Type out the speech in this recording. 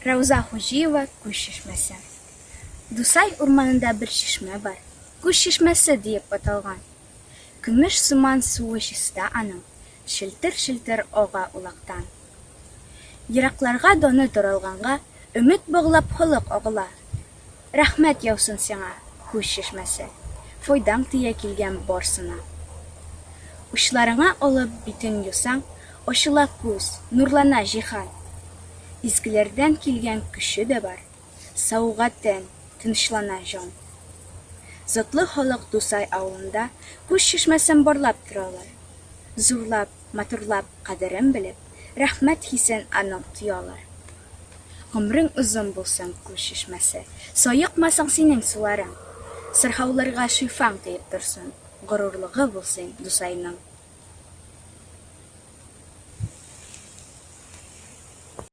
Рауза Хуҗиева Күз чишмәсе. Дусай урманында бер чишмә бар, Күз чишмәсе диеп аталган. Көмеш сыман суы чиста аның, Челтер-челтер ага улактан. Еракларга даны таралганга Өмет баглап халык агыла. Рәхмәт яусын сиңа, Күз чишмәсе, Файдаң тия килгән барсына. Учларыңа алып битен юсаң, Ачыла күз, нурлана җиһан. Изгеләрдән килгән көче дә бар, Савыга тән, тынычлана җан. Затлы халык Дусай авылында Күз чишмәсен барлап торалар. Зурлап, матурлап, кадерен белеп, Рәхмәт хисен аның тоялар. Гомрең озын булсын, Күз чишмәсе, Саекмасын синең суларың. Сырхауларга шифаң тиеп торсын, Горурлыгы булсын Дусайның.